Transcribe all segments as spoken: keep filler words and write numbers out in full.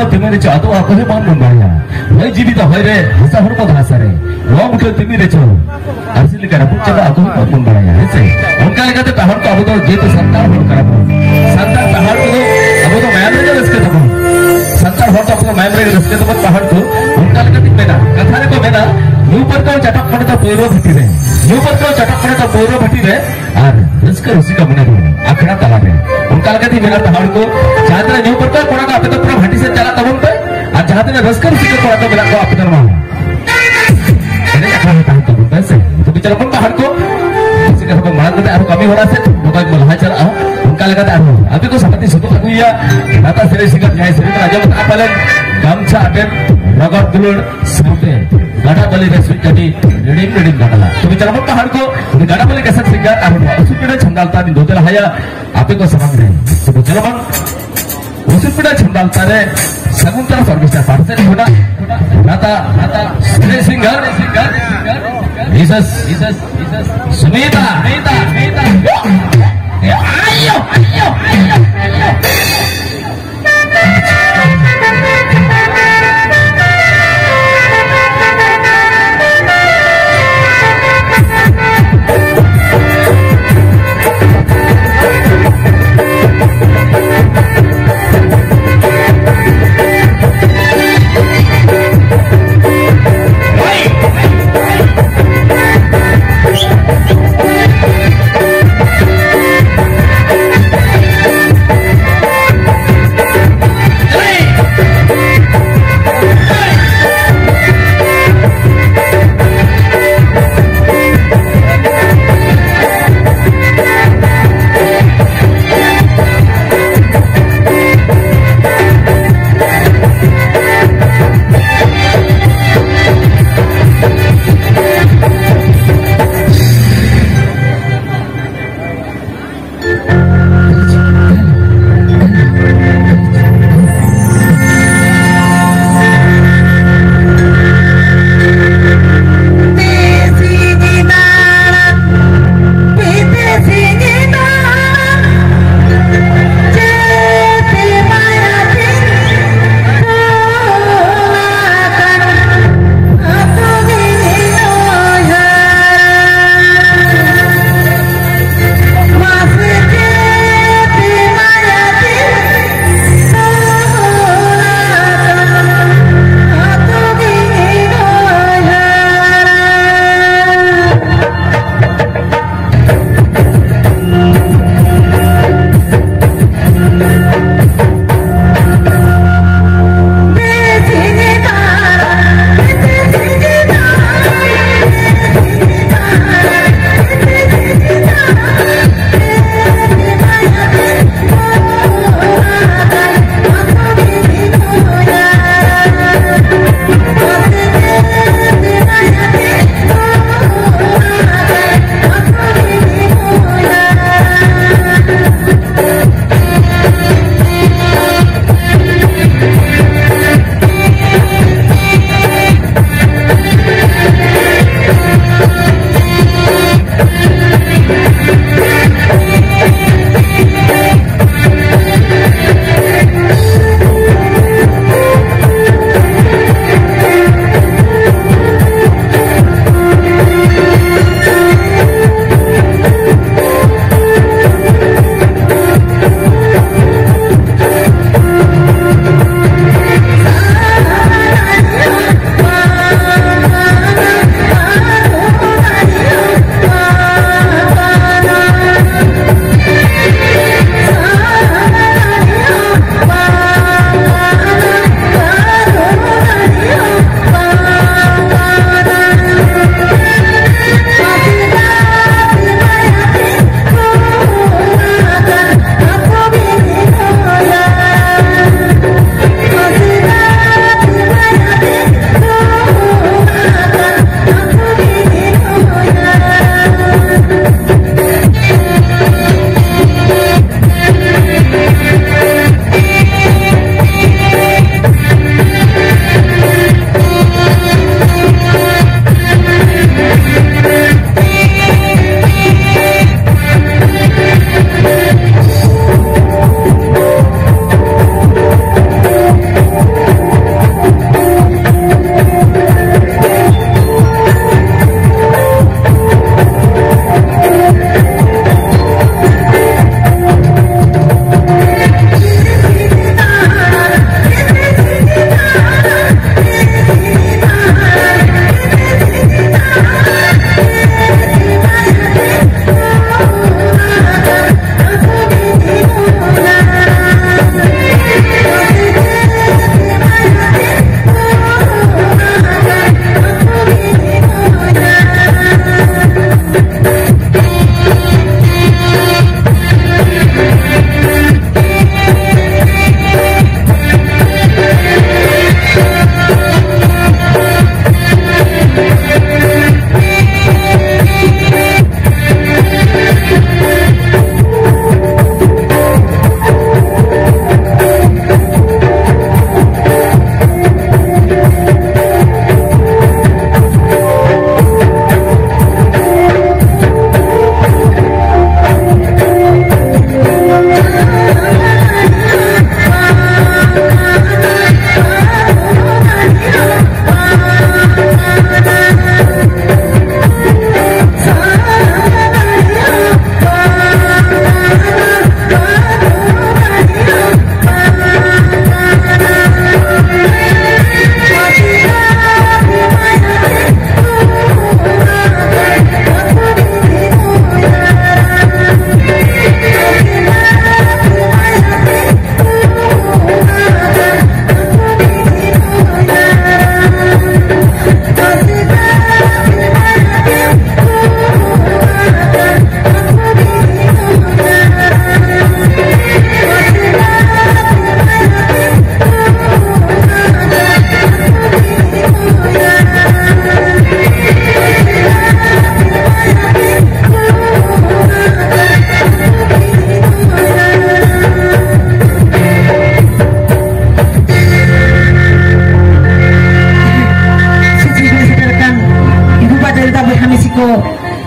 ᱛᱤᱢᱤᱱ ᱨᱮᱪᱚ ᱟᱫᱚ ᱟᱠᱚ ᱦᱚᱸ ᱵᱟᱝ ᱵᱚᱱ ᱵᱟᱲᱟᱭᱟ᱾ ᱦᱚᱭ ᱡᱤᱣᱤ ᱫᱚ ᱦᱚᱭ ᱨᱮ, ᱦᱟᱥᱟ ᱦᱚᱲᱢᱚ ᱫᱚ ᱦᱟᱥᱟ ᱨᱮ᱾ ᱱᱚᱣᱟ ᱢᱩᱴᱷᱟᱹᱱ ᱛᱤᱢᱤᱱ ᱨᱮᱪᱚ ᱟᱹᱨᱥᱤ ᱞᱮᱠᱟ ᱨᱟᱹᱯᱩᱫ ᱪᱟᱵᱟᱜᱼᱟ, ᱟᱠᱚ ᱦᱚᱸ ᱵᱟᱝ ᱵᱚᱱ ᱵᱟᱲᱟᱭᱟ, ᱦᱮᱸ ᱥᱮ? ᱚᱱᱠᱟ ᱞᱮᱠᱟᱛᱮ ᱯᱟᱦᱟᱲ ᱠᱚ ᱟᱵᱚ ᱫᱚ ᱡᱮᱦᱮᱛᱩ ᱥᱟᱱᱛᱟᱲ ᱦᱚᱲ ᱠᱟᱱᱟ ᱵᱚᱱ, ᱥᱟᱱᱛᱟᱲ ᱯᱟᱦᱟᱲ ᱠᱚᱫᱚ ᱟᱵᱚ ᱫᱚ ᱢᱟᱭᱟᱢ ᱨᱮᱜᱮ ᱨᱟᱹᱥᱠᱟᱹ ᱛᱟᱵᱚᱱ᱾ ᱥᱟᱱᱛᱟᱲ ᱦᱚᱲ ᱫᱚ ᱟᱵᱚ ᱫᱚ ᱢᱟᱭᱟᱢ ᱨᱮᱜᱮ ᱨᱟᱹᱥᱠᱟᱹ ᱛᱟᱵᱚᱱ ᱯᱟᱦᱟᱲ ᱠᱚ᱾ ᱚᱱᱠᱟ ᱞᱮᱠᱟᱛᱮᱧ ᱢᱮᱱᱟ, ᱠᱟᱛᱷᱟ ᱨᱮᱠᱚ ᱢᱮᱱᱟ, ᱧᱩ ᱯᱟᱹᱨᱠᱟᱹᱣ ᱪᱟᱴᱚᱠ ᱢᱟᱱᱮ ᱫᱚ ᱯᱟᱹᱣᱨᱟᱹ ᱵᱷᱟᱹᱴᱤ ᱨᱮ, ᱧᱩ ᱯᱟᱹᱨᱠᱟᱹᱣ ᱪᱟᱴᱚᱠ ᱢᱟᱱᱮ ᱫᱚ ᱯᱟᱹᱣᱨᱟᱹ ᱵᱷᱟᱹᱴᱤ ᱨᱮ, ᱟᱨ ᱨᱟᱹᱥᱠᱟᱹ ᱨᱩᱥᱤᱠᱟ ᱢᱚᱱᱮ ᱫᱚ ᱟᱠᱷᱲᱟ ᱛᱟᱞᱟᱨᱮ᱾ ᱚᱱᱠᱟ ᱞᱮᱠᱟᱛᱮᱧ ᱢᱮᱱᱟ, ᱯᱟᱦᱟᱲ ᱠᱚ, ᱡᱟᱦᱟᱸ ᱛᱤᱱᱟᱹᱜ ᱧᱩ ᱯᱟᱹᱨᱠᱟᱹᱣ ᱠᱚᱲᱟ ᱠᱚ ᱟᱯᱮ ᱫᱚ ᱯᱩᱨᱟᱹ ᱵᱷᱟᱹᱴᱤ ᱥᱮᱫ ᱪᱟᱞᱟᱜ ᱛᱟᱵᱚᱱ ᱯᱮ, ᱟᱨ ᱡᱟᱦᱟᱸ ᱛᱤᱱᱟᱹᱜ ᱨᱟᱹᱥᱠᱟᱹ ᱨᱩᱥᱤᱠᱟ ᱠᱚᱲᱟ ᱠᱚ ᱢᱮᱱᱟᱜ ᱠᱚᱣᱟ ᱟᱯᱮ ᱫᱚ ᱱᱚᱣᱟ ᱮᱱᱮᱡ ᱟᱠᱷᱲᱟ ᱨᱮ ᱛᱟᱦᱮᱱ ᱛᱟᱵᱚᱱ ᱯᱮ ᱥᱮ᱾ ᱛᱚᱵᱮ ᱪᱚᱞᱚ ᱵᱚᱱ ᱯᱟᱦᱟᱲ ᱠᱚ, ᱨᱩᱥᱤᱠᱟ ᱠᱚ ᱢᱟᱲᱟᱝ ᱠᱟᱛᱮ ᱟᱨᱦᱚᱸ ᱠᱟᱹᱢᱤ ᱦᱚᱨᱟ ᱥᱮᱫ ᱱᱚᱝᱠᱟ ᱜᱮᱵᱚᱱ ᱞᱟᱦᱟ ᱪᱟᱞᱟᱜᱼᱟ᱾ ᱚᱱᱠᱟ ᱞᱮᱠᱟᱛᱮ ᱟᱨᱦᱚᱸ ᱟᱯᱮ ᱠᱚ ᱥᱟᱯᱟᱛᱤ ᱥᱚᱫᱚᱨ ᱟᱹᱜᱩᱭᱟ᱾ ᱜᱟᱶᱛᱟ ᱥᱮᱨᱮᱧ ᱥᱤᱝᱜᱟᱨ ᱡᱟᱦᱟᱸᱭ ᱥᱮᱨᱮᱧ ᱵᱚᱱ ᱟᱸᱡᱚᱢ ᱠᱟᱜᱼᱟ ᱯᱟᱞᱮᱱ, ᱜᱟᱢᱪᱷᱟ ᱟᱛᱮᱫ ᱨᱚᱜᱚᱲ ᱫᱩᱞᱟᱹᱲ ᱥᱟᱶᱛᱮ ᱜᱟᱰᱟ ᱵᱟᱹᱞᱤ ᱨᱮ ᱥᱩᱡ ᱠᱟᱹᱴᱤᱡ ᱨᱤᱲᱤᱢ ᱨᱤᱲᱤᱢ ᱜᱟᱰᱟᱞᱟ᱾ ᱛᱚᱵᱮ ᱪᱟᱞᱟᱜ ᱵᱚᱱ ᱯᱟᱦᱟᱲ ᱠᱚ, ᱩᱱᱤ ᱜᱟᱰᱟ ᱵᱟᱹᱞᱤ ᱠᱟᱥᱮᱴ ᱥᱤᱝᱜᱟᱨ ᱟᱨ ᱱᱚᱣᱟ ᱩᱥᱩᱞ ᱯᱤᱲᱟᱹ ᱪᱷᱟᱢᱰᱟ ᱟᱞᱛᱟ ᱨᱤᱧ ᱫᱚᱦᱚ ᱞᱟᱦᱟᱭᱟ ᱟᱯᱮ ᱠᱚ ᱥᱟᱢᱟᱝ ᱨᱮ᱾ ᱛᱚᱵᱮ ᱪᱟᱞᱟᱜ ᱵᱚᱱ ᱩᱥᱩᱞ ᱯᱤᱲᱟᱹ ᱪᱷᱟᱢᱰᱟ ᱟᱞᱛᱟ ᱨᱮ ᱥᱟᱹᱜᱩᱱ ᱛᱟᱨᱟᱥ ᱚᱨᱠᱮᱥᱴᱨᱟ ᱯᱟᱦᱴᱟ ᱥᱮᱫ ᱠᱷᱚᱱᱟᱜ ᱨᱟᱛᱟ, ᱨᱟᱛᱟ, ᱥᱤᱝᱜᱟᱨ, ᱥᱤᱝᱜᱟᱨ, ᱢᱤᱥᱮᱥ, ᱢᱤᱥᱮᱥ ᱥᱩᱱᱤᱛᱟ, ᱥᱩᱱᱤᱛᱟ, ᱥᱩᱱᱤᱛᱟ᱾ ᱟᱭᱳ, ᱟᱭᱳ, ᱟᱭᱳ, ᱟᱭᱳ᱾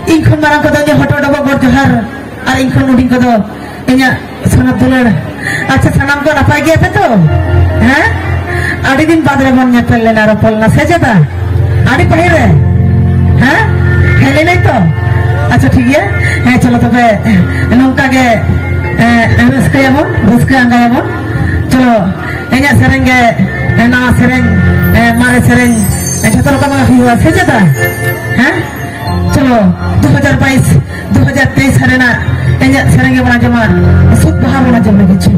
ᱤᱧ ᱠᱷᱚᱱ ᱢᱟᱨᱟᱝ ᱠᱚᱫᱚ ᱤᱧᱟᱹᱜ ᱦᱚᱴᱚᱜ ᱰᱚᱵᱚᱜ ᱜᱚᱰ ᱡᱚᱦᱟᱨ, ᱟᱨ ᱤᱧ ᱠᱷᱚᱱ ᱦᱩᱰᱤᱧ ᱠᱚᱫᱚ ᱤᱧᱟᱹᱜ ᱥᱟᱱᱟᱢ ᱫᱩᱞᱟᱹᱲ᱾ ᱟᱪᱪᱷᱟ, ᱥᱟᱱᱟᱢ ᱠᱚ ᱱᱟᱯᱟᱭ ᱜᱮᱭᱟ ᱯᱮ ᱛᱚ? ᱦᱮᱸ? ᱟᱹᱰᱤ ᱫᱤᱱ ᱵᱟᱫ ᱨᱮᱵᱚᱱ ᱧᱮᱯᱮᱞ ᱞᱮᱱᱟ, ᱨᱚᱯᱚᱲ ᱞᱮᱱᱟ, ᱥᱮ ᱪᱮᱫᱟ? ᱟᱹᱰᱤ ᱯᱟᱹᱦᱤᱞ ᱨᱮ᱾ ᱦᱮᱸ? ᱦᱮᱡ ᱞᱮᱱᱟᱭ ᱛᱚ? ᱟᱪᱪᱷᱟ, ᱴᱷᱤᱠ ᱜᱮᱭᱟ᱾ ᱦᱮᱸ, ᱪᱚᱞᱚ ᱛᱚᱵᱮ ᱱᱚᱝᱠᱟ ᱜᱮ, ᱮ, ᱨᱟᱹᱥᱠᱟᱹᱭᱟᱵᱚᱱ, ᱨᱟᱹᱥᱠᱟᱹ ᱟᱸᱜᱟᱭᱟᱵᱚᱱ᱾ ᱪᱚᱞᱚ, ᱮᱱᱮᱡ ᱥᱮᱨᱮᱧ ᱜᱮ, ᱮ, ᱱᱟᱣᱟ ᱥᱮᱨᱮᱧ, ᱮ, ᱢᱟᱨᱮ ᱥᱮᱨᱮᱧ, ᱮ, ᱡᱷᱚᱛᱚ ᱨᱚᱠᱚᱢᱟᱜ ᱦᱩᱭᱩᱜᱼᱟ, ᱥᱮ ᱪᱮᱫᱟ? ᱦᱮᱸ? ᱪᱚᱞᱚ, ᱫᱩ ᱦᱟᱡᱟᱨ ᱵᱟᱭᱤᱥ, ᱫᱩ ᱦᱟᱡᱟᱨ ᱛᱮᱭᱤᱥ ᱨᱮᱱᱟᱜ ᱮᱱᱮᱡ ᱥᱮᱨᱮᱧ ᱜᱮᱵᱚᱱ ᱟᱸᱡᱚᱢᱟ, ᱥᱩᱠ ᱵᱟᱦᱟ ᱵᱚᱱ ᱟᱸᱡᱚᱢ ᱞᱟᱹᱜᱤᱫ ᱪᱚ᱾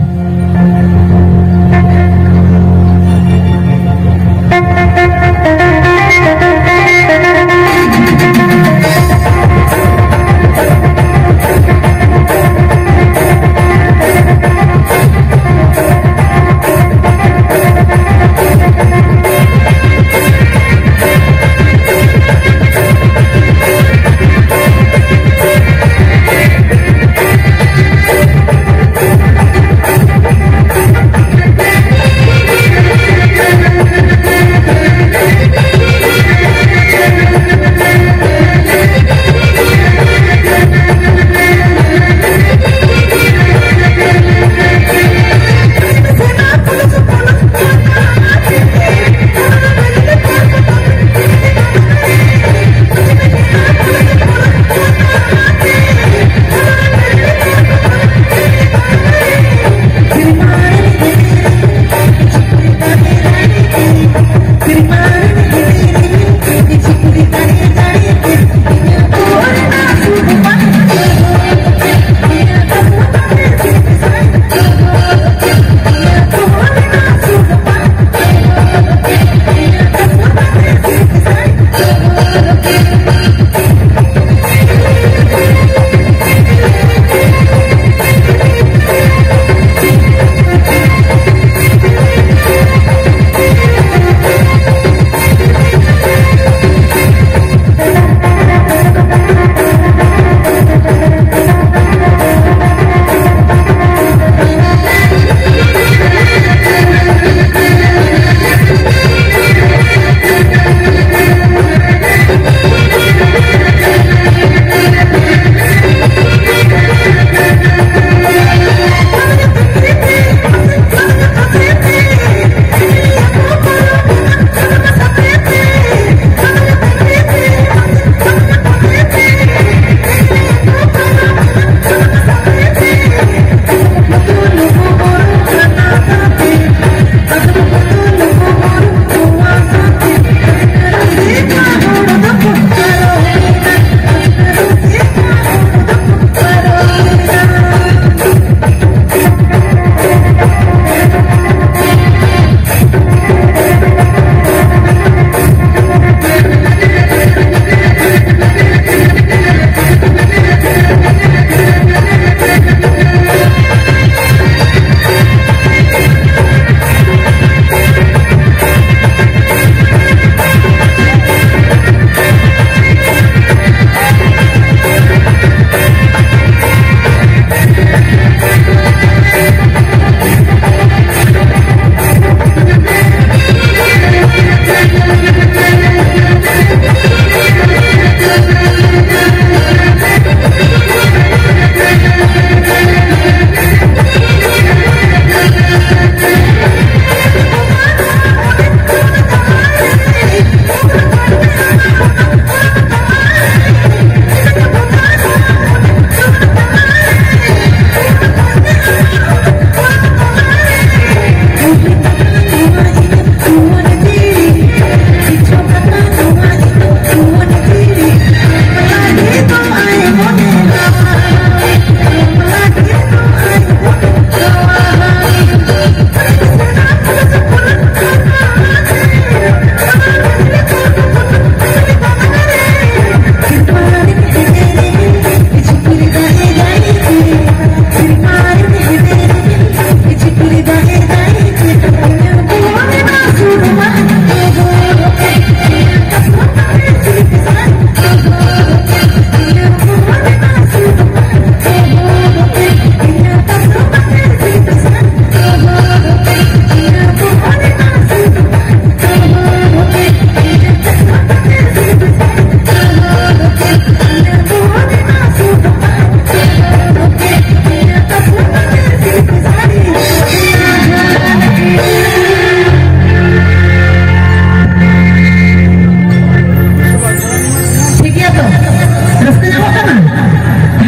ᱠᱟᱱᱟ?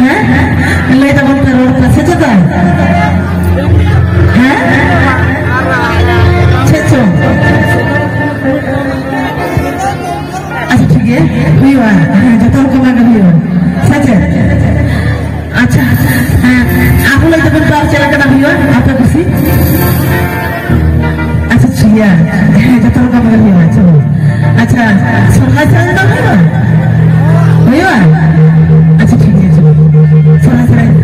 ᱦᱮᱸ? ᱞᱟᱹᱭ ᱛᱟᱵᱚᱱ ᱯᱮ, ᱨᱚᱲ ᱯᱮ, ᱥᱮ ᱪᱮᱫ? ᱦᱮᱸ? ᱪᱮᱫ ᱪᱚᱝ? ᱟᱪᱪᱷᱟ, ᱴᱷᱤᱠ ᱜᱮᱭᱟ, ᱦᱩᱭᱩᱜᱼᱟ᱾ ᱦᱮᱸ, ᱡᱚᱛᱚ ᱦᱚᱲ ᱠᱚ ᱢᱟᱜᱟ, ᱦᱩᱭᱩᱜᱼᱟ᱾ ᱥᱮ ᱪᱮᱫ? ᱟᱪᱪᱷᱟ, ᱦᱮᱸ, ᱟᱨᱦᱚᱸ ᱞᱟᱹᱭ ᱛᱟᱵᱚᱱ ᱯᱮ, ᱟᱨ ᱪᱮᱫ ᱞᱮᱠᱟᱱᱟᱜ ᱦᱩᱭᱩᱜᱼᱟ ᱟᱯᱮ ᱠᱩᱥᱤ? ᱟᱪᱪᱷᱟ, ᱴᱷᱤᱠ ᱜᱮᱭᱟ᱾ ᱦᱮᱸ, ᱡᱚᱛᱚ ᱦᱚᱲ ᱠᱚ ᱢᱟᱜᱟ, ᱦᱩᱭᱩᱜᱼᱟ᱾ ᱪᱚᱞᱚ᱾ ᱟᱪᱪᱷᱟ, ᱥᱚᱨᱦᱟᱭ ᱥᱮᱨᱮᱧ ᱫᱚ ᱦᱩᱭᱩᱜᱼᱟ? ᱦᱩᱭᱩᱜᱼᱟ? ᱟᱪᱪᱷᱟ, ᱴᱷᱤᱠ ᱜᱮᱭᱟ, ᱪᱚᱞᱚ᱾ ᱥᱚᱨᱦᱟᱭ ᱥᱮᱨᱮᱧ᱾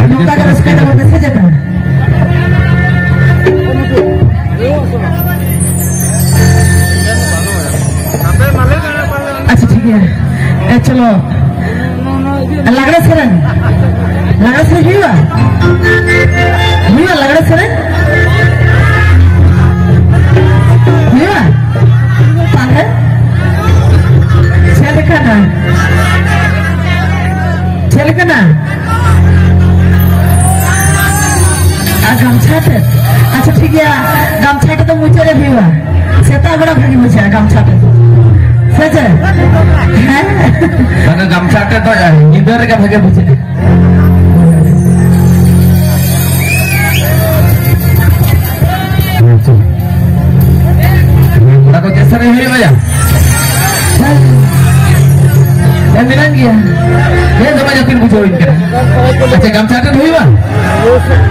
ᱱᱚᱝᱠᱟ ᱜᱮ ᱨᱟᱹᱥᱠᱟᱹᱭ ᱛᱟᱵᱚᱱ ᱯᱮ, ᱥᱮ ᱪᱮᱛᱟ? ᱟᱪᱪᱷᱟ, ᱴᱷᱤᱠ ᱜᱮᱭᱟ᱾ ᱮ, ᱪᱚᱞᱚ᱾ ᱞᱟᱜᱽᱲᱮ ᱥᱮᱨᱮᱧ, ᱞᱟᱜᱽᱲᱮ ᱥᱮᱨᱮᱧ ᱦᱩᱭᱩᱜᱼᱟ? ᱦᱩᱭᱩᱜᱼᱟ ᱞᱟᱜᱽᱲᱮ ᱥᱮᱨᱮᱧ? ᱦᱩᱭᱩᱜᱼᱟ? ᱛᱟᱦᱞᱮ ᱪᱮᱫ ᱞᱮᱠᱟᱱᱟ? ᱪᱮᱫ ᱞᱮᱠᱟᱱᱟ? ᱟᱨ ᱜᱟᱢᱪᱷᱟ ᱟᱛᱮ? ᱟᱪᱪᱷᱟ, ᱴᱷᱤᱠ ᱜᱮᱭᱟ, ᱜᱟᱢᱪᱷᱟ ᱟᱛᱮ ᱫᱚ ᱢᱩᱪᱟᱹᱫ ᱨᱮ ᱦᱩᱭᱩᱜᱼᱟ᱾ ᱥᱮᱛᱟᱜ ᱵᱮᱲᱟ ᱵᱷᱟᱜᱮ ᱵᱩᱡᱷᱟᱹᱜᱼᱟ ᱜᱟᱢᱪᱷᱟ ᱟᱛᱮ᱾ ᱥᱮ ᱪᱮᱫ? ᱦᱮᱸ? ᱢᱟᱱᱮ ᱜᱟᱢᱪᱷᱟ ᱟᱛᱮ ᱫᱚ ᱧᱤᱫᱟᱹ ᱨᱮᱜᱮ ᱵᱷᱟᱜᱮ ᱵᱩᱡᱷᱟᱹᱜᱼᱟ᱾ ᱚᱱᱟ ᱠᱚ ᱪᱮᱫ ᱥᱮᱨᱮᱧ ᱦᱩᱭᱩᱜᱼᱟ ᱭᱟ? ᱦᱮᱸ, ᱢᱮᱱᱟᱜ ᱜᱮᱭᱟ᱾ ᱦᱮᱸ, ᱫᱚᱢᱮ ᱡᱟᱹᱯᱤᱫ ᱵᱩᱡᱷᱟᱹᱣ ᱤᱧ ᱠᱟᱱᱟ᱾ ᱟᱪᱪᱷᱟ, ᱜᱟᱢᱪᱷᱟ ᱟᱛᱮᱫ ᱦᱩᱭᱩᱜᱼᱟ?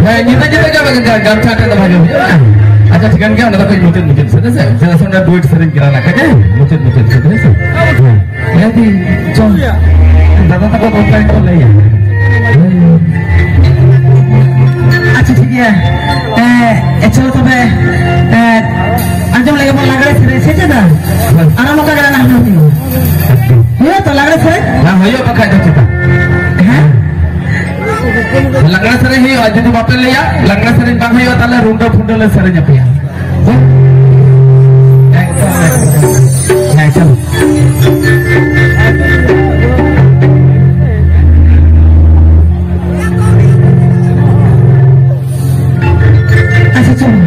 ᱦᱮᱸ, ᱧᱤᱫᱟᱹ ᱧᱤᱫᱟᱹ ᱜᱮ ᱜᱟ-, ᱜᱟᱢᱪᱷᱟ ᱟᱛᱮᱫ ᱫᱚ ᱵᱷᱟᱜᱮ ᱦᱩᱭᱩᱜᱼᱟ᱾ ᱟᱪᱪᱷᱟ, ᱴᱷᱤᱠᱟᱹᱱ ᱜᱮᱭᱟ, ᱚᱱᱟ ᱫᱚ ᱠᱟᱹᱡ ᱢᱩᱪᱟᱹᱫ ᱢᱩᱪᱟᱹᱫ ᱥᱮᱫ, ᱦᱮᱸ ᱥᱮ? ᱪᱮᱫᱟᱜ ᱥᱮ ᱚᱸᱰᱮ duet ᱥᱮᱨᱮᱧ ᱠᱟᱱᱟ ᱱᱟᱜ ᱠᱷᱟᱡ, ᱦᱮᱸ? ᱢᱩᱪᱟᱹᱫ ᱢᱩᱪᱟᱹᱫ ᱥᱮᱫ, ᱦᱮᱸ ᱥᱮ? ᱦᱮᱸ᱾ ᱦᱮᱸ ᱫᱤ, ᱪᱚ᱾ ᱫᱟᱫᱟ ᱛᱟᱠᱚ ᱠᱚ ᱚᱱᱠᱟ ᱜᱮᱠᱚ ᱞᱟᱹᱭᱟ᱾ ᱟᱪᱪᱷᱟ, ᱴᱷᱤᱠ ᱜᱮᱭᱟ᱾ ᱮ, ᱮ, ᱪᱚᱞᱚ ᱛᱚᱵᱮ, ᱮ, ᱟᱸᱡᱚᱢ ᱞᱮᱜᱮ ᱵᱚᱱ ᱞᱟᱜᱽᱲᱮ ᱥᱮᱨᱮᱧ, ᱥᱮ ᱪᱮᱫ? ᱟᱨ ᱱᱚᱝᱠᱟ ᱜᱮ ᱞᱟᱜᱽᱲᱮ ᱦᱩᱭᱩᱜᱼᱟ᱾ ᱦᱩᱭᱩᱜᱼᱟ ᱛᱚ ᱞᱟᱜᱽᱲᱮ ᱥᱮᱨᱮᱧ? ᱦᱮᱸ, ᱦᱩᱭᱩᱜᱼᱟ ᱵᱟᱠᱷᱟᱡ ᱫᱚ ᱪᱮᱫᱟᱜ? ᱦᱮᱸ? ᱞᱟᱜᱽᱲᱮ ᱥᱮᱨᱮᱧ ᱦᱩᱭᱩᱜᱼᱟ, ᱡᱩᱫᱤ ᱵᱟᱯᱮ ᱞᱟᱹᱭᱟ, ᱞᱟᱜᱽᱲᱮ ᱥᱮᱨᱮᱧ ᱵᱟᱝ ᱦᱩᱭᱩᱜᱼᱟ, ᱛᱟᱦᱞᱮ ᱨᱩᱸᱰᱟᱹ ᱯᱷᱩᱸᱰᱟᱹ ᱞᱮ ᱥᱮᱨᱮᱧ ᱟᱯᱮᱭᱟ᱾ ᱦᱮᱸ, ᱪᱚᱞᱚ᱾ ᱟᱪᱪᱷᱟ, ᱪᱚᱞᱚ᱾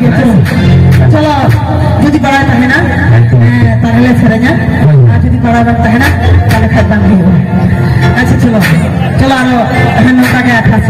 ᱪᱚᱞᱚ, ᱪᱚᱞᱚ, ᱡᱩᱫᱤ ᱵᱟᱲᱟᱭ ᱛᱟᱦᱮᱱᱟ, ᱦᱮᱸ, ᱛᱟᱦᱞᱮ ᱞᱮ ᱥᱮᱨᱮᱧᱟ᱾ ᱟᱨ ᱡᱩᱫᱤ ᱵᱟᱲᱟᱭ ᱵᱟᱝ ᱛᱟᱦᱮᱱᱟ, ᱛᱟᱦᱞᱮ ᱠᱷᱟᱡ ᱵᱟᱝ ᱦᱩᱭᱩᱜᱼᱟ᱾ ᱟᱪᱪᱷᱟ, ᱪᱚᱞᱚ, ᱪᱚᱞᱚ, ᱟᱨᱚ ᱦᱮᱸ, ᱱᱚᱝᱠᱟ ᱜᱮ ᱟᱴᱷᱟᱥ᱾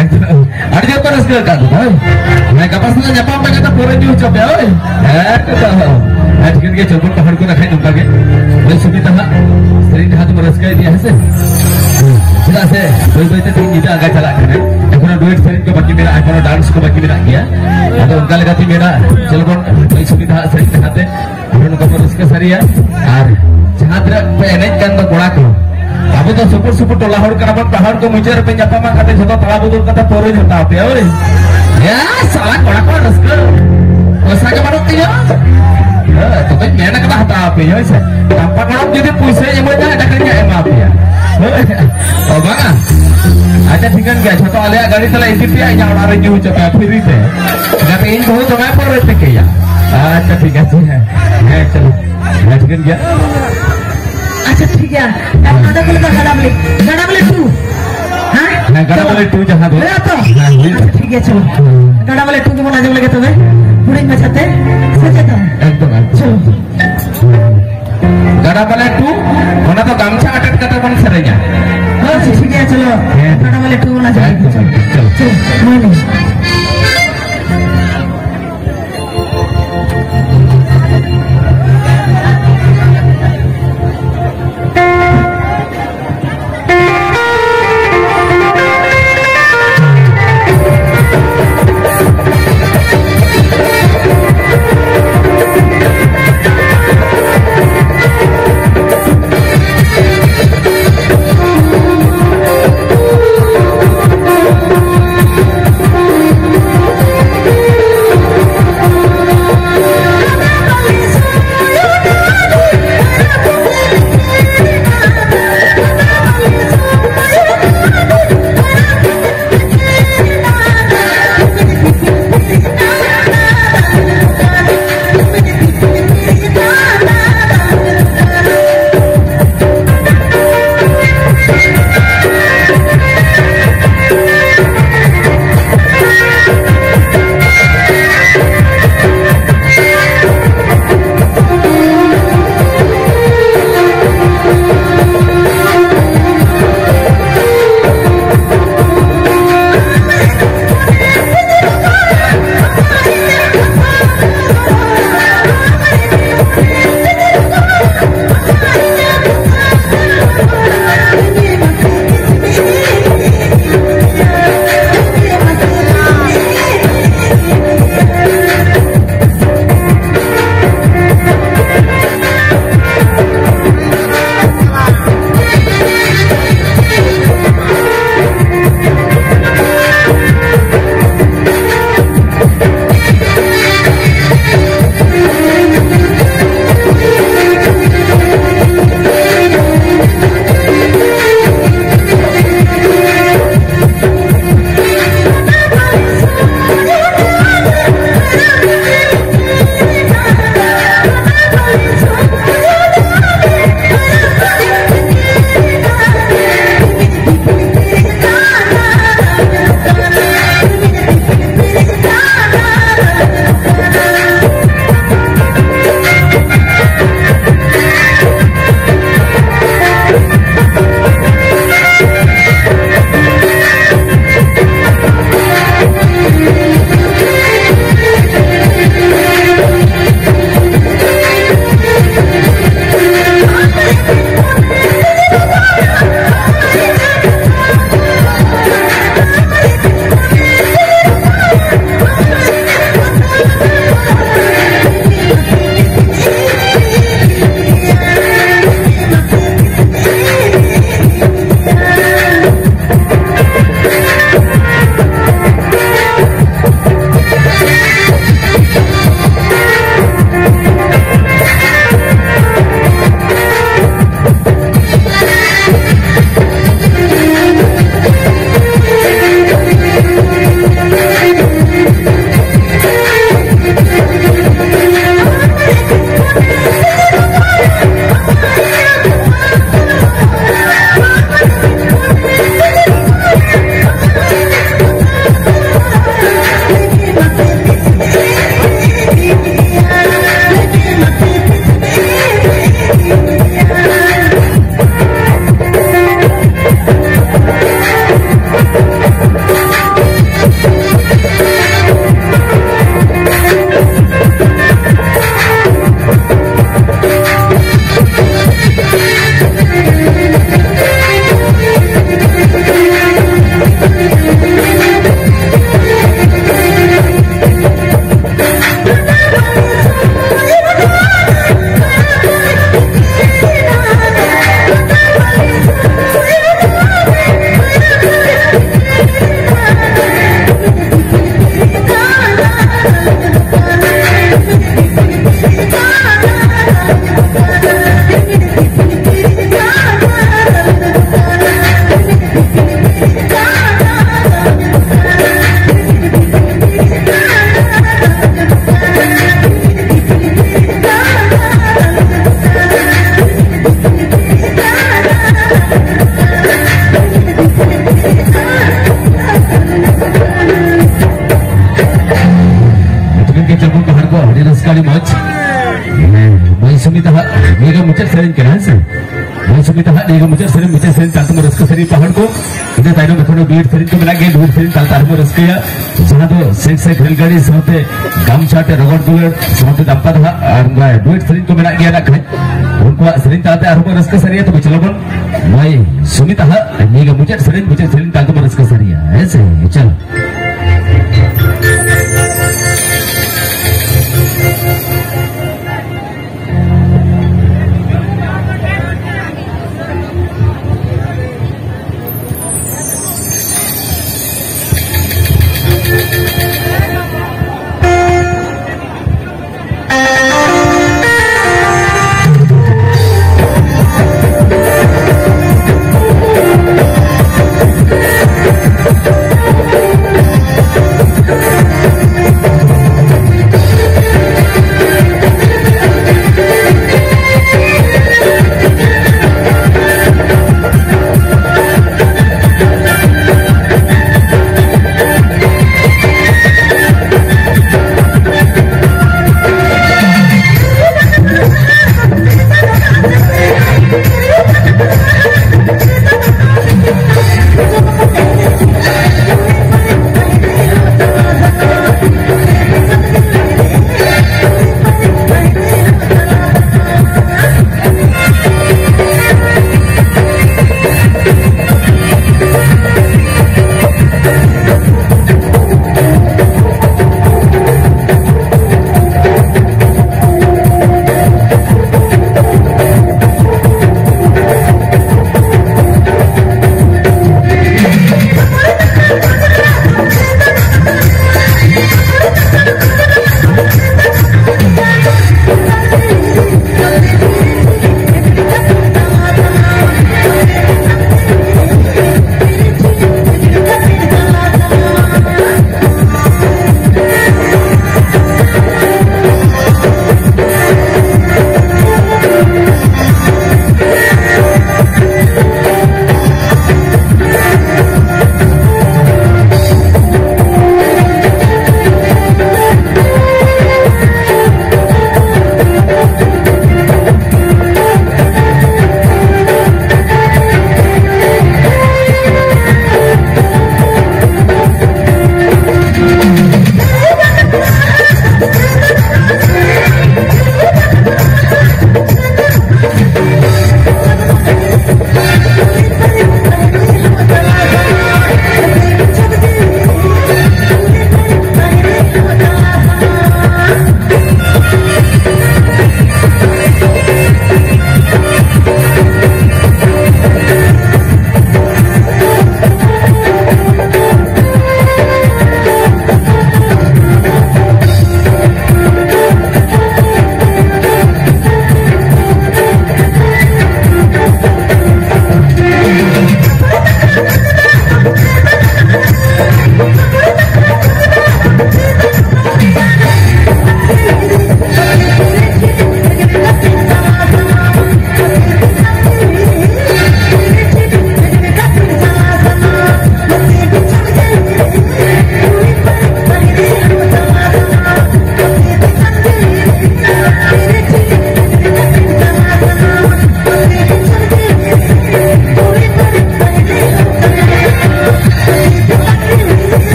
ᱮᱠᱫᱚᱢ᱾ ᱟᱹᱰᱤ ᱡᱳᱨ ᱠᱚ ᱨᱟᱹᱥᱠᱟᱹ ᱟᱠᱟᱫ ᱫᱚ, ᱦᱳᱭ᱾ ᱦᱮᱸ, ᱜᱟᱯᱟ ᱥᱮᱫ ᱧᱟᱯᱟᱢ ᱯᱮ, ᱠᱟᱛᱷᱟ ᱯᱩᱨᱟᱹ ᱧᱩ ᱦᱚᱪᱚ ᱯᱮ, ᱦᱳᱭ᱾ ᱦᱮᱸ, ᱠᱟᱛᱷᱟ᱾ ᱦᱮᱸ, ᱴᱷᱤᱠᱟᱹᱱ ᱜᱮᱭᱟ, ᱪᱚᱞ ᱵᱚᱱ ᱯᱟᱦᱟᱲ ᱠᱚ ᱱᱟᱠᱷᱟᱡ ᱱᱚᱝᱠᱟ ᱜᱮ᱾ ᱦᱳᱭ, ᱥᱩᱵᱤᱫᱷᱟ ᱦᱟᱸᱜ ᱥᱮᱨᱮᱧ ᱡᱟᱦᱟᱸ ᱛᱮᱵᱚᱱ ᱨᱟᱹᱥᱠᱟᱹ ᱤᱫᱤᱭᱟ, ᱦᱮᱸ ᱥᱮ? ᱪᱮᱫᱟᱜ ᱥᱮ ᱵᱟᱹᱭ ᱵᱟᱹᱭ ᱛᱮ ᱛᱮᱦᱮᱧ ᱧᱤᱫᱟᱹ ᱟᱸᱜᱟ ᱪᱟᱞᱟᱜ ᱠᱟᱱᱟ᱾ ᱮᱠᱷᱚᱱᱳ duet ᱥᱮᱨᱮᱧ ᱠᱚ ᱵᱟᱹᱠᱤ ᱢᱮᱱᱟᱜᱼᱟ, ᱮᱠᱷᱚᱱᱳ dance ᱠᱚ ᱵᱟᱹᱠᱤ ᱢᱮᱱᱟᱜ ᱜᱮᱭᱟ᱾ ᱟᱫᱚ ᱚᱱᱠᱟ ᱞᱮᱠᱟᱛᱮ ᱢᱮᱱᱟ, ᱪᱚᱞ ᱵᱚᱱ ᱦᱳᱭ, ᱥᱩᱵᱤᱫᱷᱟ ᱦᱟᱸᱜ ᱥᱮᱨᱮᱧ ᱡᱟᱦᱟᱸ ᱛᱮ ᱟᱵᱚ ᱱᱚᱝᱠᱟ ᱵᱚᱱ ᱨᱟᱹᱥᱠᱟᱹ ᱥᱟᱹᱨᱤᱭᱟ᱾ ᱟᱨ ᱡᱟᱦᱟᱸ ᱛᱤᱱᱟᱹᱜ ᱯᱮ ᱮᱱᱮᱡ ᱠᱟᱱ ᱫᱚ ᱠᱚᱲᱟ ᱠᱚ, ᱟᱵᱚ ᱫᱚ ᱥᱩᱯᱩᱨ ᱥᱩᱯᱩᱨ ᱴᱚᱞᱟ ᱦᱚᱲ ᱠᱟᱱᱟ ᱵᱚᱱ, ᱯᱟᱦᱟᱲ ᱠᱚ ᱢᱩᱪᱟᱹᱫ ᱨᱮᱯᱮ ᱧᱟᱯᱟᱢᱟ, ᱠᱟᱛᱮ ᱡᱷᱚᱛᱚ ᱛᱟᱲᱟ ᱵᱚᱫᱚᱞ ᱠᱟᱛᱮ ᱯᱟᱹᱣᱨᱟᱹᱧ ᱦᱟᱛᱟᱣ ᱯᱮᱭᱟ, ᱳᱭ᱾ ᱮ, ᱥᱟᱞᱟ ᱠᱚᱲᱟ ᱠᱚᱣᱟᱜ ᱨᱟᱹᱥᱠᱟᱹ᱾ ᱯᱚᱭᱥᱟ ᱜᱮ ᱵᱟᱹᱱᱩᱜ ᱛᱤᱧᱟ᱾ ᱦᱮᱸ, ᱛᱚᱵᱮᱧ ᱢᱮᱱ ᱠᱟᱫᱟ ᱦᱟᱛᱟᱣ ᱯᱮᱭᱟ, ᱦᱳᱭ ᱥᱮ᱾ ᱴᱟᱢᱯᱟ ᱜᱚᱲᱚᱢ ᱡᱩᱫᱤ ᱯᱩᱭᱥᱟᱹᱭ ᱮᱢᱟᱹᱧᱟ, ᱮᱸᱰᱮᱠᱷᱟᱱ ᱤᱧ ᱮᱢᱟ ᱯᱮᱭᱟ᱾ ᱦᱳᱭ᱾ ᱚ, ᱵᱟᱝᱟ? ᱟᱪᱪᱷᱟ, ᱴᱷᱤᱠᱟᱹᱱ ᱜᱮᱭᱟ, ᱡᱷᱚᱛᱚ ᱟᱞᱮᱭᱟᱜ ᱜᱟᱹᱰᱤ ᱛᱮᱞᱮ ᱤᱫᱤ ᱯᱮᱭᱟ, ᱤᱧᱟᱹᱜ ᱚᱲᱟᱜ ᱨᱮ ᱧᱩ ᱦᱚᱪᱚ ᱯᱮᱭᱟ, free ᱛᱮ᱾ ᱪᱤᱠᱟᱹᱛᱮ ᱤᱧ ᱵᱟᱹᱦᱩ ᱫᱚᱢᱮ ᱯᱟᱹᱣᱨᱟᱹ ᱛᱤᱠᱤᱭᱟ᱾ ᱟᱪᱪᱷᱟ, ᱴᱷᱤᱠ ᱟᱪᱷᱮ, ᱦᱮᱸ, ᱦᱮᱸ, ᱪᱚᱞᱚ᱾ ᱦᱮᱸ, ᱴᱷᱤᱠᱟᱹᱱ ᱜᱮᱭᱟ᱾ ᱟᱪᱪᱷᱟ, ᱴᱷᱤᱠ ᱜᱮᱭᱟ᱾ ᱟᱨ ᱱᱚᱰᱮ ᱠᱚ ᱞᱟᱹᱭ ᱫᱟ ᱜᱟᱰᱟ ᱵᱚᱞᱮ, ᱜᱟᱰᱟ ᱵᱚᱞᱮ two᱾ ᱦᱮᱸ? ᱦᱮᱸ, ᱜᱟᱰᱟ ᱪᱚᱞᱚ᱾ ᱵᱚᱞᱮ two ᱡᱟᱦᱟᱸ ᱫᱚ᱾ ᱦᱩᱭᱩᱜᱼᱟ ᱛᱚ? ᱦᱮᱸ, ᱦᱩᱭᱩᱜᱼᱟ᱾ ᱟᱪᱪᱷᱟ, ᱴᱷᱤᱠ ᱜᱮᱭᱟ, ᱪᱚᱞᱚ᱾ ᱜᱟᱰᱟ ᱵᱚᱞᱮ two ᱜᱮᱵᱚᱱ ᱟᱸᱡᱚᱢ ᱞᱮᱜᱮ ᱛᱚᱵᱮ᱾ ᱦᱩᱰᱤᱧ ᱢᱟᱪᱷᱟᱛᱮ᱾ ᱥᱮ ᱪᱮᱫ ᱫᱚ? ᱮᱠᱫᱚᱢ, ᱮᱠᱫᱚᱢ᱾ ᱪᱚᱞᱚ᱾ ᱜᱟᱰᱟ ᱵᱚᱞᱮ two, ᱚᱱᱟ ᱫᱚ ᱜᱟᱢᱪᱷᱟ ᱟᱴᱮᱫ ᱠᱟᱛᱮ ᱵᱚᱱ ᱥᱮᱨᱮᱧᱟ᱾ ᱟᱪᱪᱷᱟ, ᱴᱷᱤᱠ ᱜᱮᱭᱟ, ᱪᱚᱞᱚ᱾ ᱦᱮᱸ᱾ ᱜᱟᱰᱟ ᱵᱚᱞᱮ two ᱵᱚᱱ ᱟᱸᱡᱚᱢ ᱞᱮᱜᱮ᱾ ᱮᱠᱫᱚᱢ, ᱪᱚᱞᱚ᱾ ᱪᱚᱞᱚ᱾ ᱪᱚᱞᱚ, ᱢᱟ ᱞᱟᱹᱭ ᱢᱮ᱾ ᱢᱚᱡᱽ ᱥᱩᱵᱤᱫᱷᱟ ᱦᱟᱸᱜ ᱱᱤᱭᱟᱹ ᱢᱩᱪᱟᱹᱫ ᱥᱮᱨᱮᱧ, ᱢᱩᱪᱟᱹᱫ ᱥᱮᱨᱮᱧ ᱛᱟᱞ ᱛᱮᱵᱚᱱ ᱨᱟᱹᱥᱠᱟᱹ ᱥᱮᱨᱮᱧ ᱯᱟᱦᱟᱲ ᱠᱚ᱾ ᱤᱱᱟᱹ ᱛᱟᱭᱱᱚᱢ ᱮᱠᱷᱚᱱᱳ ᱰᱩᱭᱮᱴ ᱥᱮᱨᱮᱧ ᱠᱚ ᱢᱮᱱᱟᱜ ᱜᱮᱭᱟ, ᱰᱩᱭᱮᱴ ᱥᱮᱨᱮᱧ ᱛᱟᱞ ᱛᱮ ᱟᱨᱦᱚᱸ ᱵᱚᱱ ᱨᱟᱹᱥᱠᱟᱹᱭᱟ᱾ ᱡᱟᱦᱟᱸ ᱫᱚ ᱥᱮᱠ ᱥᱮᱠ ᱨᱮᱞ ᱜᱟᱹᱰᱤ ᱥᱟᱶᱛᱮ ᱜᱟᱢᱪᱷᱟ ᱛᱮ ᱨᱚᱜᱚᱲ ᱫᱩᱞᱟᱹᱲ ᱥᱟᱶᱛᱮ ᱫᱟᱢᱯᱟ ᱫᱚ ᱦᱟᱸᱜ ᱟᱨ ᱰᱩᱭᱮᱴ ᱥᱮᱨᱮᱧ ᱠᱚ ᱢᱮᱱᱟᱜ ᱜᱮᱭᱟ ᱱᱟᱜ ᱠᱷᱟᱡ᱾ ᱩᱱᱠᱩᱣᱟᱜ ᱥᱮᱨᱮᱧ ᱛᱟᱞ ᱛᱮ ᱟᱨᱦᱚᱸ ᱵᱚᱱ ᱨᱟᱹᱥᱠᱟᱹ ᱥᱟᱹᱨᱤᱭᱟ᱾ ᱛᱚᱵᱮ ᱪᱚᱞᱚ ᱵᱚᱱ ᱢᱟᱹᱭ ᱥᱩᱢᱤᱛᱟ ᱦᱟᱸᱜ ᱱᱤᱭᱟᱹ ᱜᱮ ᱢᱩᱪᱟᱹᱫ ᱥᱮᱨᱮᱧ, ᱢᱩᱪᱟᱹᱫ ᱥᱮᱨᱮᱧ ᱛᱟᱞ ᱛᱮᱵᱚᱱ ᱨᱟᱹᱥᱠᱟᱹ ᱥᱟᱹᱨᱤᱭᱟ, ᱦᱮᱸ ᱥᱮ? ᱪᱚᱞᱚ᱾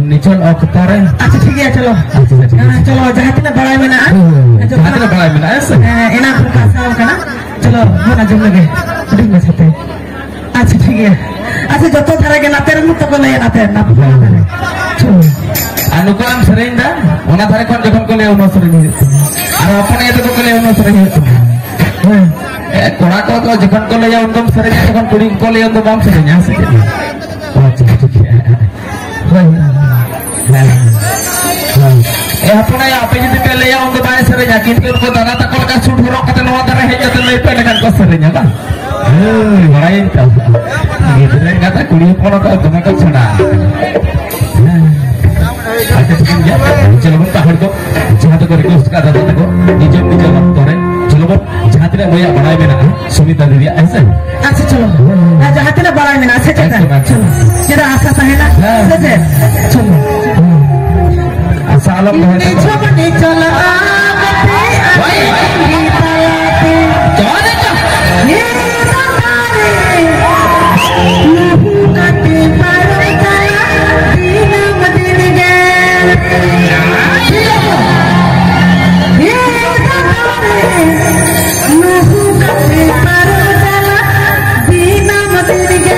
ᱱᱤᱪᱚᱞ ᱚᱠᱛᱚ ᱨᱮ᱾ ᱟᱪᱪᱷᱟ, ᱴᱷᱤᱠ ᱜᱮᱭᱟ, ᱪᱚᱞᱚ᱾ ᱟᱪᱪᱷᱟ, ᱟᱪᱪᱷᱟ, ᱴᱷᱤᱠ ᱦᱮᱸ, ᱟᱪᱷᱮ᱾ ᱪᱚᱞᱚ, ᱡᱟᱦᱟᱸ ᱛᱤᱱᱟᱹᱜ ᱵᱟᱲᱟᱭ ᱢᱮᱱᱟᱜᱼᱟ, ᱦᱮᱸ, ᱟᱸᱡᱚᱢ ᱡᱟᱦᱟᱸ ᱛᱤᱱᱟᱹᱜ ᱢᱮᱱᱟᱜᱼᱟ᱾ ᱵᱟᱲᱟᱭ ᱢᱮᱱᱟᱜᱼᱟ, ᱦᱮᱸ ᱥᱮ? ᱦᱮᱸ, ᱮᱱᱟᱝ ᱠᱷᱚᱱ ᱠᱚ ᱟᱥᱟᱣ ᱠᱟᱱᱟ᱾ ᱪᱚᱞᱚ, ᱵᱚᱱ ᱟᱸᱡᱚᱢ ᱞᱮᱜᱮ ᱦᱩᱰᱤᱧ ᱢᱟᱪᱷᱟᱛᱮ᱾ ᱟᱪᱪᱷᱟ, ᱴᱷᱤᱠ ᱜᱮᱭᱟ᱾ ᱟᱪᱪᱷᱟ, ᱡᱚᱛᱚ ᱫᱷᱟᱨᱮ ᱜᱮ, ᱱᱟᱛᱮ ᱨᱮᱱ ᱦᱚᱸ ᱛᱚᱠᱚ ᱞᱟᱹᱭᱟ, ᱱᱟᱛᱮ, ᱱᱟᱛᱮ, ᱱᱟᱛᱮ ᱨᱮ᱾ ᱪᱚᱞᱚ᱾ ᱟᱨ ᱱᱩᱠᱩᱣᱟᱜ ᱮᱢ ᱥᱮᱨᱮᱧ ᱫᱟ, ᱚᱱᱟ ᱫᱷᱟᱨᱮ ᱠᱷᱚᱱ ᱡᱚᱠᱷᱚᱱ ᱠᱚ ᱞᱟᱹᱭᱟ, ᱩᱱ ᱦᱚᱸ ᱥᱮᱨᱮᱧ ᱦᱩᱭᱩᱜ ᱛᱟᱢᱟ᱾ ᱟᱨ ᱦᱚᱯᱚᱱ ᱟᱭᱳ ᱛᱟᱠᱚ ᱠᱚ ᱞᱟᱹᱭᱟ, ᱩᱱ ᱦᱚᱸ ᱥᱮᱨᱮᱧ ᱦᱩᱭᱩᱜ ᱛᱟᱢᱟ᱾ ᱦᱮᱸ᱾ ᱮ, ᱠᱚᱲᱟ ᱠᱚ ᱫᱚ ᱡᱚᱠᱷᱚᱱ ᱠᱚ ᱞᱟᱹᱭᱟ, ᱩᱱ ᱫᱚᱢ ᱥᱮᱨᱮᱧᱟ, ᱡᱚᱠᱷᱚᱱ ᱠᱩᱲᱤ ᱠᱚᱠᱚ ᱞᱟᱹᱭᱟ, ᱩᱱ ᱫᱚ ᱵᱟᱢ ᱥᱮᱨᱮᱧᱟ, ᱦᱮᱸ ᱥᱮ ᱪᱮᱫ? ᱟᱪᱪᱷᱟ, ᱴᱷᱤᱠ ᱜᱮᱭᱟ᱾ ᱦᱳᱭ, ᱦᱳᱭ, ᱦᱳᱭ᱾ ᱦᱮᱸ, ᱦᱮᱸ᱾ ᱮ, ᱦᱚᱯᱚᱱ ᱟᱭᱳ, ᱟᱯᱮ ᱡᱩᱫᱤ ᱯᱮ ᱞᱟᱹᱭᱟ, ᱩᱱ ᱫᱚ ᱵᱟᱭ ᱥᱮᱨᱮᱧᱟ, ᱠᱤᱱᱛᱩ ᱩᱱᱠᱩ ᱫᱟᱫᱟ ᱛᱟᱠᱚ ᱞᱮᱠᱟ ᱥᱩᱴ ᱦᱚᱨᱚᱜ ᱠᱟᱛᱮ ᱱᱚᱣᱟ ᱫᱷᱟᱨᱮ ᱦᱮᱡ ᱠᱟᱛᱮ ᱞᱟᱹᱭ ᱯᱮ, ᱮᱸᱰᱮᱠᱷᱟᱱ ᱠᱚ ᱥᱮᱨᱮᱧᱟ, ᱵᱟᱝ? ᱦᱳᱭ, ᱵᱟᱲᱟᱭᱟᱹᱧ ᱛᱚ᱾ ᱜᱤᱫᱽᱨᱟᱹ ᱮᱸᱜᱟᱛ ᱟᱨ ᱠᱩᱲᱤ ᱦᱚᱯᱚᱱ ᱠᱚ ᱫᱚᱢᱮ ᱠᱚ ᱪᱷᱟᱲᱟ᱾ ᱦᱮᱸ᱾ ᱟᱪᱪᱷᱟ, ᱴᱷᱤᱠ ᱜᱮᱭᱟ᱾ ᱪᱚᱞᱚ ᱵᱚᱱ, ᱛᱟᱦᱚᱞᱮ ᱫᱚ ᱡᱟᱦᱟᱸ ᱛᱮᱠᱚ request ᱠᱟᱜ ᱫᱟᱫᱟ ᱛᱟᱠᱚ, ᱱᱤᱡᱮᱨ ᱱᱤᱡᱮᱨ ᱚᱠᱛᱚ ᱨᱮ, ᱪᱚᱞᱚ ᱵᱚᱱ, ᱡᱟᱦᱟᱸ ᱛᱤᱱᱟᱹᱜ ᱵᱚᱭᱦᱟ ᱵᱟᱲᱟᱭ ᱢᱮᱱᱟᱜᱼᱟ, ᱥᱩᱢᱤᱛᱟ ᱫᱤᱫᱤᱭᱟᱜ, ᱦᱮᱸ ᱥᱮ? ᱟᱪᱪᱷᱟ, ᱪᱚᱞᱚ᱾ ᱟᱨ ᱡᱟᱦᱟᱸ ᱛᱤᱱᱟᱹᱜ ᱵᱟᱲᱟᱭ ᱢᱮᱱᱟᱜᱼᱟ, ᱥᱮ ᱪᱮᱫ? ᱮᱠᱫᱚᱢ, ᱮᱠᱫᱚᱢ᱾ ᱪᱚᱞᱚ᱾ ᱪᱮᱫᱟᱜ ᱟᱥᱟ ᱛᱟᱦᱮᱱᱟ? ᱦᱮᱸ᱾ ᱥᱮ ᱪᱮᱫ? ᱪᱚᱞᱚ᱾ ᱟᱥᱟ ᱟᱞᱚᱢ ᱫᱚᱦᱚᱭ ᱛᱟᱠᱚᱣᱟ᱾ ᱱᱤᱡᱷᱚᱢ ᱱᱤᱡᱷᱚᱞ ᱟᱢ ᱛᱮ ᱟᱹᱰᱤ ᱛᱟᱞᱟᱛᱮ᱾ ᱡᱚᱦᱟᱨ ᱜᱮ᱾ ᱱᱤᱨᱟᱞᱟ ᱨᱮ ᱱᱩᱦᱩ ᱠᱟᱛᱮ ᱯᱟᱨᱚᱢ ᱪᱟᱞᱟᱜ ᱫᱤᱱᱟᱹᱢ ᱫᱤᱱ ᱜᱮ᱾ ᱱᱤᱨᱟᱞᱟ ᱨᱮ ᱱᱩᱦᱩ ᱠᱟᱛᱮ ᱯᱟᱨᱚᱢ ᱪᱟᱞᱟᱜ ᱫᱤᱱᱟᱹᱢ ᱫᱤᱱ ᱜᱮ᱾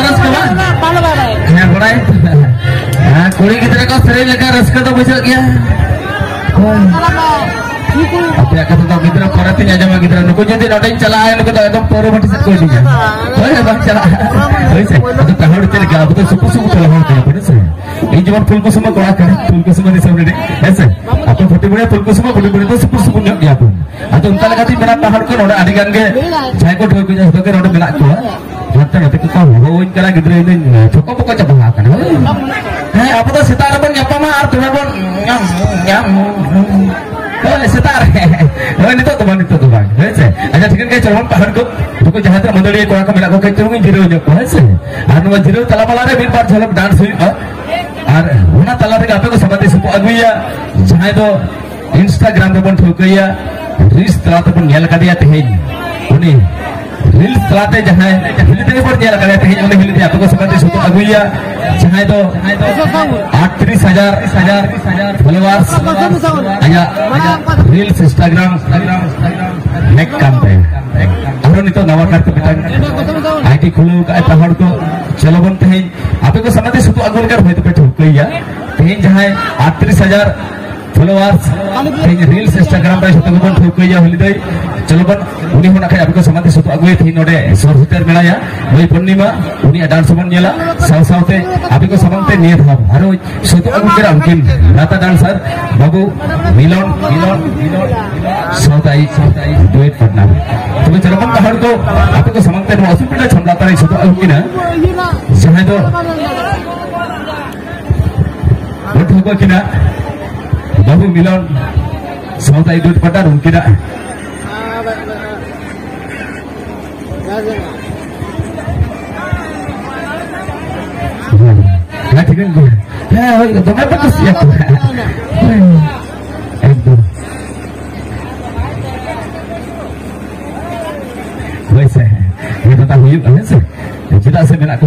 ᱦᱮᱸ, ᱵᱟᱲᱟᱭ᱾ ᱦᱮᱸ, ᱠᱩᱲᱤ ᱜᱤᱫᱽᱨᱟᱹ ᱠᱚ ᱥᱮᱨᱮᱧ ᱞᱮᱠᱷᱟᱱ ᱨᱟᱹᱥᱠᱟᱹ ᱫᱚ ᱵᱩᱡᱷᱟᱹᱜ ᱜᱮᱭᱟ᱾ ᱦᱳᱭ᱾ ᱟᱯᱮᱭᱟᱜ ᱠᱟᱛᱷᱟ ᱫᱚ ᱜᱤᱫᱽᱨᱟᱹ ᱯᱚᱨᱮᱛᱤᱧ ᱟᱸᱡᱚᱢᱟ, ᱜᱤᱫᱽᱨᱟᱹ ᱱᱩᱠᱩ ᱡᱩᱫᱤ ᱱᱚᱰᱮᱧ ᱪᱟᱞᱟᱜᱼᱟ, ᱱᱩᱠᱩ ᱫᱚ ᱮᱠᱫᱚᱢ ᱯᱟᱹᱣᱨᱟᱹ ᱵᱷᱟᱹᱴᱤ ᱥᱮᱫ ᱠᱚ ᱤᱫᱤᱧᱟ᱾ ᱦᱳᱭ, ᱵᱟᱝ ᱪᱟᱞᱟᱜᱼᱟ᱾ ᱦᱳᱭ ᱥᱮ, ᱟᱫᱚ ᱯᱮ ᱦᱚᱲ ᱪᱮᱫ ᱞᱮᱠᱟ? ᱟᱵᱚ ᱫᱚ ᱥᱩᱯᱩ ᱥᱩᱯᱩ ᱛᱮᱞᱮ ᱦᱚᱲ ᱠᱟᱱᱟ ᱵᱚᱱ, ᱦᱮᱸ ᱥᱮ? ᱤᱧ ᱡᱮᱢᱚᱱ ᱯᱷᱩᱞᱠᱩᱥᱢᱟ ᱠᱚᱲᱟ ᱠᱟᱱᱟ, ᱯᱷᱩᱞᱠᱩᱥᱢᱟ ᱫᱤᱥᱚᱢ ᱨᱤᱱᱤᱡ, ᱦᱮᱸ ᱥᱮ? ᱟᱯᱮ ᱯᱷᱩᱴᱤᱢᱩᱲᱤᱭᱟᱹ ᱯᱷᱩᱞᱠᱩᱥᱢᱟ, ᱯᱷᱩᱴᱤᱢᱩᱲᱤ ᱫᱚ ᱥᱩᱯᱩᱨ ᱥᱩᱯᱩᱨ ᱧᱚᱜ ᱜᱮᱭᱟ ᱵᱚᱱ᱾ ᱟᱫᱚ ᱚᱱᱠᱟ ᱞᱮᱠᱟᱛᱮᱧ ᱢᱮᱱᱟ, ᱯᱮ ᱦᱚᱲ ᱠᱚ ᱱᱚᱰᱮ ᱟᱹᱰᱤ ᱜᱟᱱ ᱜᱮ ᱡᱟᱦᱟᱸᱭ ᱠᱚ ᱴᱷᱟᱹᱣᱠᱟᱹ ᱧᱚᱜ, ᱡᱷᱚᱛᱚ ᱜᱮ ᱱᱚᱰᱮ ᱢᱮᱱᱟᱜ ᱠᱚᱣᱟ᱾ ᱦᱟᱱᱛᱮ ᱱᱟᱛᱮ ᱠᱚᱠᱚ ᱦᱚᱦᱚᱣᱟᱹᱧ ᱠᱟᱱᱟ, ᱜᱤᱫᱽᱨᱟᱹ ᱤᱧ ᱫᱚᱧ ᱪᱷᱚᱠᱚ ᱵᱚᱠᱚ ᱪᱟᱵᱟ ᱟᱠᱟᱱᱟ᱾ ᱦᱮᱸ, ᱟᱵᱚ ᱫᱚ ᱥᱮᱛᱟᱜ ᱨᱮᱵᱚᱱ ᱧᱟᱯᱟᱢᱟ ᱟᱨ ᱛᱚᱵᱮ ᱵᱚᱱ ᱧᱟᱢ, ᱧᱟᱢ, ᱦᱳᱭ, ᱥᱮᱛᱟᱜ ᱨᱮ᱾ ᱦᱳᱭ, ᱱᱤᱛᱚᱜ ᱫᱚ ᱵᱟᱝ, ᱱᱤᱛᱚᱜ ᱫᱚ ᱵᱟᱝ, ᱦᱳᱭ ᱥᱮ? ᱟᱪᱪᱷᱟ, ᱴᱷᱤᱠᱟᱹᱱ ᱜᱮᱭᱟ, ᱪᱚᱞᱚᱱ ᱯᱟᱦᱟᱲ ᱠᱚ, ᱱᱩᱠᱩ ᱡᱟᱦᱟᱸ ᱛᱤᱱᱟᱹᱜ ᱢᱟᱹᱫᱟᱹᱲᱤᱭᱟᱹ ᱠᱚᱲᱟ ᱠᱚ ᱢᱮᱱᱟᱜ ᱠᱚ, ᱠᱟᱹᱡ ᱪᱩᱞᱩᱝ ᱤᱧ ᱡᱤᱨᱟᱹᱣ ᱧᱚᱜ ᱠᱚᱣᱟ, ᱦᱮᱸ ᱥᱮ? ᱟᱨ ᱱᱚᱣᱟ ᱡᱤᱨᱟᱹᱣ ᱛᱟᱞᱟ ᱢᱟᱞᱟ ᱨᱮ ᱢᱤᱫ ᱵᱟᱨ ᱡᱷᱚᱞᱚᱠ ᱰᱟᱱᱥ ᱦᱩᱭᱩᱜᱼᱟ᱾ ᱟᱨ ᱚᱱᱟ ᱛᱟᱞᱟ ᱨᱮᱜᱮ ᱟᱯᱮ ᱠᱚ ᱥᱟᱢᱟᱝ ᱛᱮ ᱥᱩᱯᱩ ᱟᱹᱜᱩᱭᱟ, ᱡᱟᱦᱟᱸᱭ ᱫᱚ Instagram ᱨᱮᱵᱚᱱ ᱴᱷᱟᱹᱣᱠᱟᱹᱭᱟ, ᱨᱤᱞᱥ ᱛᱟᱞᱟ ᱛᱮᱵᱚᱱ ᱧᱮᱞ ᱟᱠᱟᱫᱮᱭᱟ ᱛᱮᱦᱮᱧ᱾ ᱩᱱᱤ ᱨᱤᱞᱥ ᱛᱟᱞᱟᱛᱮ ᱡᱟᱦᱟᱸᱭ ᱦᱤᱞᱤ ᱛᱮᱜᱮ ᱵᱚᱱ ᱧᱮᱞ ᱟᱠᱟᱫᱮᱭᱟ ᱛᱮᱦᱮᱧ, ᱩᱱᱤ ᱦᱤᱞᱤ ᱛᱮ ᱟᱯᱮ ᱠᱚ ᱥᱟᱢᱟᱝ ᱛᱮ ᱥᱩᱯᱩ ᱟᱹᱜᱩᱭᱟ, ᱡᱟᱦᱟᱸᱭ ᱫᱚ ᱟᱴᱛᱨᱤᱥ ᱦᱟᱡᱟᱨ ᱯᱷᱚᱞᱳᱣᱟᱨᱥ ᱟᱭᱟᱜ ᱨᱤᱞᱥ Instagram ᱦᱮᱠ ᱠᱟᱱ ᱛᱟᱭᱟ᱾ ᱟᱨᱦᱚᱸ ᱱᱤᱛᱚᱜ ᱱᱟᱣᱟ ᱠᱟᱨᱛᱮ ᱢᱤᱫᱴᱟᱝ ᱟᱭᱰᱤ ᱠᱷᱩᱞᱟᱹᱣ ᱠᱟᱜᱼᱟᱭ ᱯᱟᱦᱟᱲ ᱠᱚ᱾ ᱪᱚᱞᱚ ᱵᱚᱱ ᱛᱮᱦᱮᱧ ᱟᱯᱮ ᱠᱚ ᱥᱟᱢᱟᱝ ᱛᱮ ᱥᱩᱯᱩ ᱟᱹᱜᱩ ᱞᱮᱠᱟᱱ ᱦᱚᱭᱛᱳ ᱯᱮ ᱴᱷᱟᱹᱣᱠᱟᱹᱭᱟ᱾ ᱛᱮᱦᱮᱧ ᱡᱟᱦᱟᱸᱭ ᱟᱴᱛᱨᱤᱥ ᱦᱟᱡᱟᱨ ᱯᱷᱚᱞᱳᱣᱟᱨᱥ, ᱛᱮᱦᱮᱧ ᱨᱤᱞᱥ Instagram ᱨᱮ ᱡᱷᱚᱛᱚ ᱜᱮᱵᱚᱱ ᱴᱷᱟᱹᱣᱠᱟᱹᱭᱟ ᱦᱤᱞᱤ ᱫᱟᱹᱭ᱾ ᱪᱚᱞᱚ ᱵᱚᱱ, ᱩᱱᱤ ᱦᱚᱸ ᱱᱟᱠᱷᱟᱡ ᱟᱯᱮ ᱠᱚ ᱥᱟᱢᱟᱝ ᱛᱮ ᱥᱩᱯᱩ ᱟᱹᱜᱩᱭᱟ᱾ ᱛᱮᱦᱮᱧ ᱱᱚᱰᱮ ᱥᱚᱨ ᱥᱮᱴᱮᱨ ᱢᱮᱱᱟᱭᱟ ᱢᱟᱹᱭ ᱯᱩᱨᱱᱤᱢᱟ, ᱩᱱᱤᱭᱟᱜ ᱰᱟᱱᱥ ᱵᱚᱱ ᱧᱮᱞᱟ᱾ ᱥᱟᱶ ᱥᱟᱶᱛᱮ ᱟᱯᱮ ᱠᱚ ᱥᱟᱢᱟᱝ ᱛᱮ ᱱᱤᱭᱟᱹ ᱫᱷᱟᱣ ᱟᱨᱚ ᱥᱩᱯᱩ ᱟᱹᱜᱩ ᱠᱮᱫᱟ ᱩᱱᱠᱤᱱ ᱞᱟᱛᱟ ᱰᱟᱱᱥᱟᱨ ᱵᱟᱹᱵᱩ ᱢᱤᱞᱚᱱ, ᱢᱤᱞᱚᱱ, ᱢᱤᱞᱚᱱ ᱥᱟᱶᱛᱟ ᱟᱭᱤᱡ, ᱥᱟᱶᱛᱟ ᱟᱭᱤᱡ ᱰᱩᱭᱮᱴ ᱯᱟᱨᱴᱱᱟᱨ᱾ ᱛᱚᱵᱮ ᱪᱚᱞᱚ ᱵᱚᱱ ᱯᱟᱦᱟᱲ ᱠᱚ ᱟᱯᱮ ᱠᱚ ᱥᱟᱢᱟᱝ ᱛᱮ ᱱᱚᱣᱟ ᱚᱥᱩᱵᱤᱫᱷᱟ ᱪᱷᱟᱢᱰᱟ ᱛᱟᱨᱤᱧ ᱥᱩᱯᱩ ᱟᱹᱜᱩ ᱠᱤᱱᱟ, ᱡᱟᱦᱟᱸᱭ ᱫᱚ ᱵᱚᱱ ᱴᱷᱟᱹᱣᱠᱟᱹ ᱠᱤᱱᱟ ᱵᱟᱹᱵᱩ ᱢᱤᱞᱚᱱ ᱥᱟᱶᱛᱟ ᱟᱭᱤᱡ ᱰᱩᱭᱮᱴ ᱯᱟᱨᱴᱱᱟᱨ ᱩᱱᱠᱤᱱᱟᱜ᱾ ᱦᱮᱸ, ᱴᱷᱤᱠᱟᱹᱱ ᱜᱮᱭᱟ᱾ ᱦᱮᱸ, ᱦᱳᱭ, ᱫᱚᱢᱮ ᱯᱮ ᱠᱩᱥᱤᱭᱟᱠᱚᱣᱟ᱾ ᱦᱮᱸ, ᱮᱠᱫᱚᱢ᱾ ᱦᱳᱭ ᱥᱮ, ᱱᱤᱭᱟᱹ ᱫᱚ ᱦᱩᱭᱩᱜᱼᱟ, ᱦᱮᱸ ᱥᱮ? ᱪᱮᱫᱟᱜ ᱥᱮ ᱢᱮᱱᱟᱜ ᱠᱚ᱾